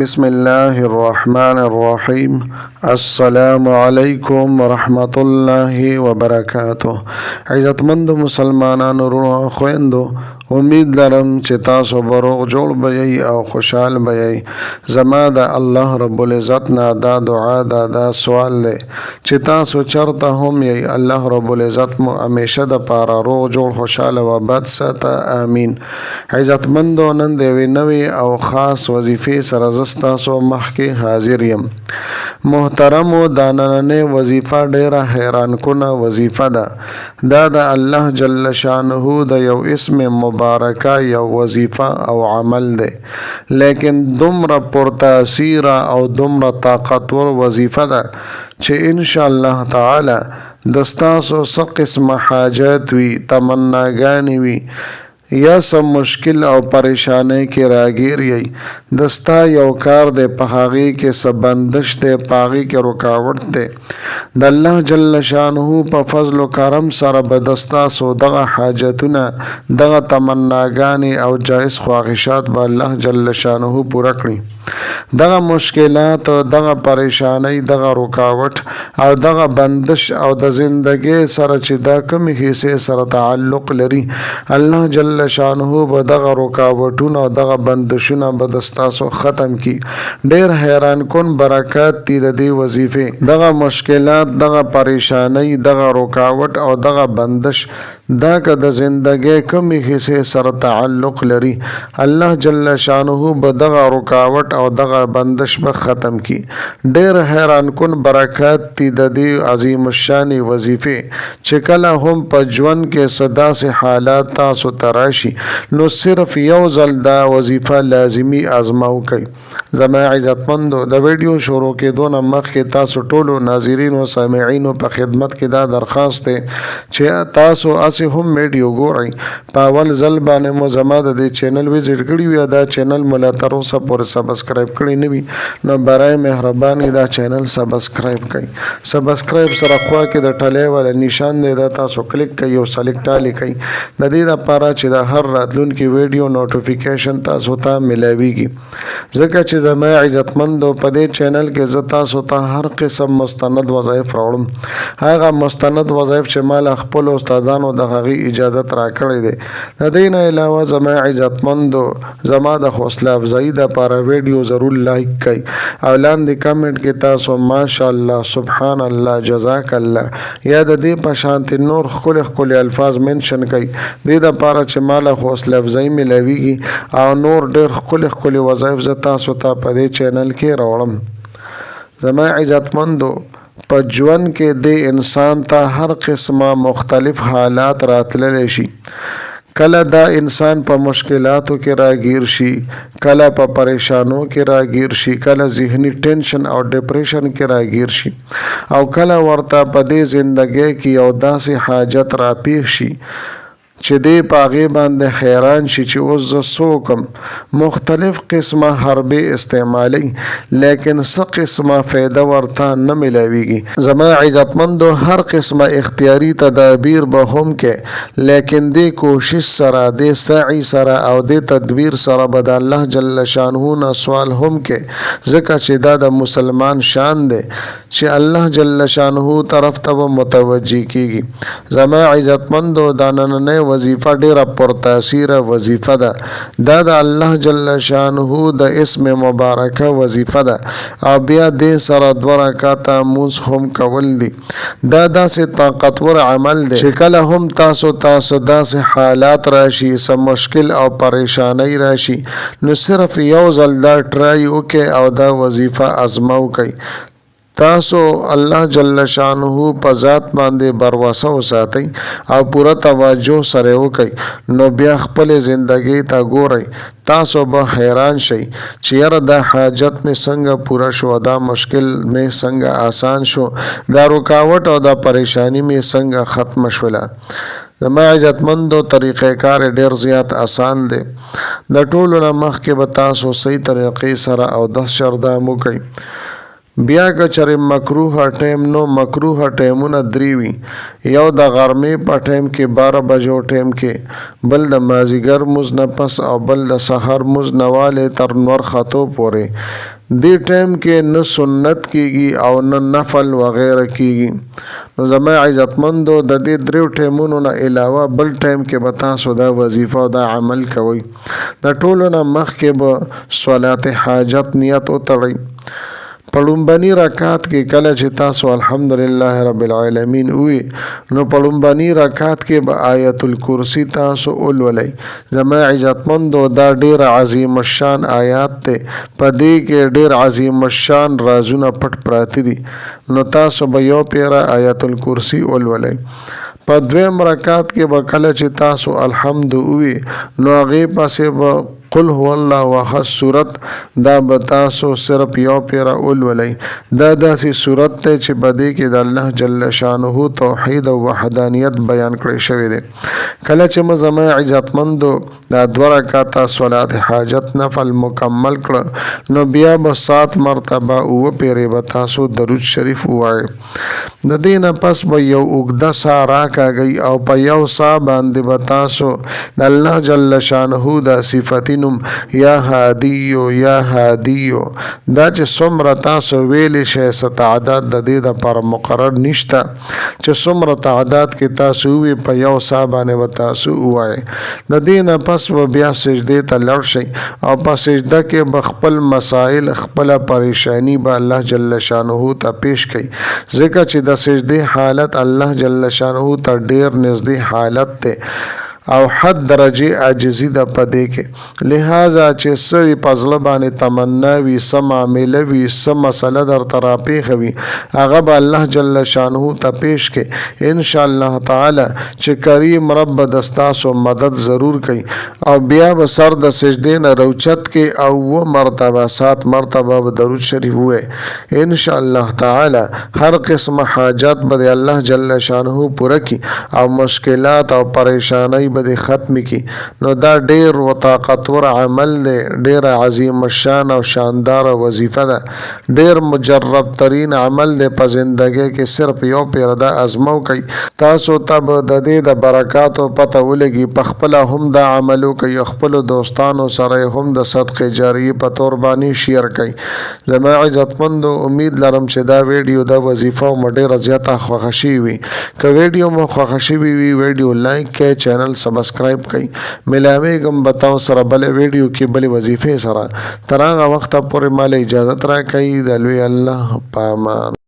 بسم الله الرحمن الرحیم. السلام علیکم ورحمت الله وبرکاته. عزتمند مسلمانانو، وروڼو او خویندو، امید لرم چې تاسو به روغ جوړ به یئ او خوشحال به یئ. زما د الله رب العزت نه دا دعا ده، دا سوال دی چې تاسو چرته هم یئ، الله رب العزت مو همیشه د پاره روغ جوړ، خوشحال او آباد ساته، آمین. عزتمندو، نن د یوې نوې او خاص وظیفې سره زه ستاسو مخکې حاضر یم. محترمو، دا نننۍ وظیفه ډیره حیرانکونه وظیفه ده. دا د الله جل شانه د یو اسم مبارکه یو وظیفه او عمل دی، لیکن دومره پرتاثیره او دومره طاقتور وظیفه ده چې ان شاء الله تعالی د ستاسو څه قسمه حاجات وي، تمناګانې وي، یا څه مشکل او پریشانۍ کې راګیر یئ، د ستا یو کار دی، په هغې کې څه بندش دی، په هغې کې رکاوټ دی، د الله جل شانه په فضل و کرم سره به د ستاسو دغه حاجتونه، دغه تمناګانې او جایز خواهشات به الله جل شانه پوره کړي. دغه مشکلات، دغه پریشانۍ، دغه رکاوټ او دغه بندش او د زندګۍ سره چې دا کومې حصې سره تعلق لري، الله جل شانه به دغه رکاوټونه او دغه بندشونه به د ستاسو ختم کړي. ډیر حیران کن برکات دي د دې وظیفې. دغه مشکلات، دغه پریشانۍ، دغه رکاوټ او دغه بندش، دا که د زندګۍ کومې حصې سره تعلق لري، الله جل شانه به دغه رکاوټ او دغه بندش به ختم کړي. ډیر حیران کن برکات دي د دې عظیم الشان وظیفې چې کله هم په ژوند کې څه داسې حالات تاسو ته راشي، نو صرف یو ځل دا وظیفه لازمي ازماو کوي. زما عزتمندو، د ویډیو شروع کېدو نه مخکې تاسو ټولو ناظرینو او سامعینو په خدمت کې دا درخواست دی چې تاسو هسې هم ویډیو ګورئ، په اول ځل باندې مو زما د دې چینل وزټ کړي وي، دا چینل مو لا تر اوسه پورې سبسکرایب کړی نه وي، نو برای مهرباني دا چینل سبسکرایب کړئ. سبسکرایب سره خوا کې د ټلې والا نشان دی، دا تاسو کلیک کړئ او سلیکټ آل کړئ، د دې لپاره چې د هر راتلونکي ویډیو نوټیفیکیشن تاسو ته ملاویږي. ځکه چې زما عزتمندو، په دې چینل کې زه تاسو ته هر قسم مستند وظایف راوړم، هغه مستند وظایف چې ما له خپلو استادانو د هغې اجازت راکړی دی. د دې نه علاوه زما عزتمندو، زما د حوصله افزایي دپاره ویډیو ضرور لایک کړئ او لاندې کمنټ کې تاسو ماشاءالله، سبحان الله، جزاک الله یا د دې په شانتې نور ښکلي ښکلي الفاظ منشن کړئ، دې دپاره چې ما له حوصله افزایي ملاویږي او نور ډېر ښکلي ښکلي وظایف زه تاسو ته په دې چینل کې راوړم. زما عزتمندو، په ژوند کې دې انسان ته هر قسمه مختلف حالات راتللی شي. کله دا انسان په مشکلاتو کې راګیر شي، کله په پریشانو کې راګیر شي، کله ذهني ټینشن او ډپریشن کې راګیر شي، او کله ورته په دې زندګۍ کې یو داسې حاجت راپیښ شي چې دی په هغې باندې حیران شي چې اوس زه څه وکړم. مختلف قسمه حربې استعمالوي، لیکن څه قسمه فایده ورته نه ملاویږي. زما عزتمندو، هر قسمه اختیاري تدابیر به هم کې، لیکن دې کوشش سره، دې سعی سره او دې تدبیر سره به د الله جل شانه نه سوال هم کې، ځکه چې دا د مسلمان شان دی چې الله جل شانه طرف ته به متوجه کیږي. زما عزتمندو، دا نننۍ وظیفه ډیره پرتاثیره وظیفه ده. دا د الله جل شانه د اسم مبارکه وظیفه ده او بیا دې سره 2 رکعته مونځ هم کول دي. دا داسې طاقتور عمل دی چې کله هم تاسو ته څه داسې حالات راشي، څه مشکل او پریشانۍ راشي، نو صرف یو ځل دا ټرای وکړئ او دا وظیفه ازماو کړئ. تاسو الله جل شانه په ذات باندې بروسه وساتئ او پوره توجه سره وکړئ، نو بیا خپلې زندګۍ ته ګورئ، تاسو به حیران شئ چې یاره دا حاجت مې څنګه پوره شو، دا مشکل مې څنګه آسان شو، دا رکاوټ او دا پریشانی مې څنګه ختمه شوله. زما عزتمندو، طریقه کار ډیر زیات آسان دی. د ټولو نه مخکې به تاسو صحیح طریقې سره اودس شردام وکړئ. بیا که چېرې مکروه ټایم، نو مکروه ټایمونه درې وي. یو د غرمې په ټایم کې 12 بجو ټایم کې، بل د مازیګر مونځ نه پس او بل د سحر مونځ نه والې تر نور ختو پورې. دې ټایم کې نه سنت کیږي او نه نفل وغیره کیږي. نو زما عزتمندو، د دې دریو ټایمونو نه علاوه بل ټایم کې به تاسو دا وظیفه او دا عمل کوئ. د ټولو نه مخکې به صلات حاجت نیت وتړئ. په ړومبني رکعت کې کله چې تاسو الحمدلله رب العالمین ووی، نو په ړومبني رکعت کې به آیت الکرسی تاسو ولولئ. زما عزتمندو، دا ډیر عظیم الشان آیات دی، په دې کې ډیر عظیم الشان رازونه پټ پراته دي. نو تاسو به یو پیره آیت الکرسی ولولئ. په دویم رکعت کې به کله چې تاسو الحمد ووی، نو هغې پسې به قل هو الله احد سورت، دا به تاسو صرف یو پیره ولولئ. دا داسې سورت دی چې په دې کې د الله جل شانه توحید او وحدانیت بیان کړی شوی دی. کله چې مو زما عزتمندو دا دوه رکعته صلات حاجت نفل مکمل کړه، نو بیا به 7 مرتبه، 7 پیرې به تاسو درود شریف ووایئ. د دې نه پس به یو اوږده ساه راکاږئ او په یو ساه باندې به تاسو د الله جل شانه دا صفتی نوم یا هادیو یا هادیو، دا چې څومره تاسو ویلی شئ، څه تعداد د دې دپاره مقرر نشته، چې څومره تعداد کې تاسو ووی په یو ساه باندې به تاسو ووایئ. د دې نه پس به بیا سجدې ته لاړ شئ او په سجده کې به خپل مسائل، خپله پریشانی به الله جل شانه ته پیش کړئ، ځکه چې د سجدې حالت الله جل شانه ته ډیر نږدې حالت دی او حد درجه عاجزي ده په دې کې. لهذا چې څه دې په زړه باندې تمنا وي، څه معامله وي، څه مسله درته راپېښه وي، هغه به الله جل شانه ته پیش کړئ. ان شاء الله تعالی چې کریم رب به د ستاسو مدد ضرور کوي. او بیا به سر د سجدې نه راوچت کړئ او 7 مرتبه، 7 مرتبه به درود شریف ووایئ. ان شاء الله تعالی هر قسمه حاجت به د الله جل شانه پوره کړي او مشکلات او پریشانۍ به دې ختمې کړي. نو دا ډیر و طاقتور عمل دی، ډیره عظیم الشان او شانداره وظیفه ده، ډیر مجرب ترین عمل دی. په زندګۍ کې صرف یو پیر دا ازمه وکړئ، تاسو ته به د دې د برکاتو پته ولګي. په خپله هم دا عمل وکړئ او خپلو دوستانو سره یې هم د صدقې جاریې په تور باندې شیر کړئ. زما عزتمندو، امید لرم چې دا ویډیو، دا وظیفه مو ډیره زیاته خوښه شوې وي. که ویډیو مو خوښه شوې وي، ویډیو لایک کړئ، چینل سبسکرایب کړئ. ملاویږم به تاسو سره بله ویډیو کې بلې وظیفې سره. تر هغه وخته پورې ماله اجازت راکړئ. د لوی الله په امان.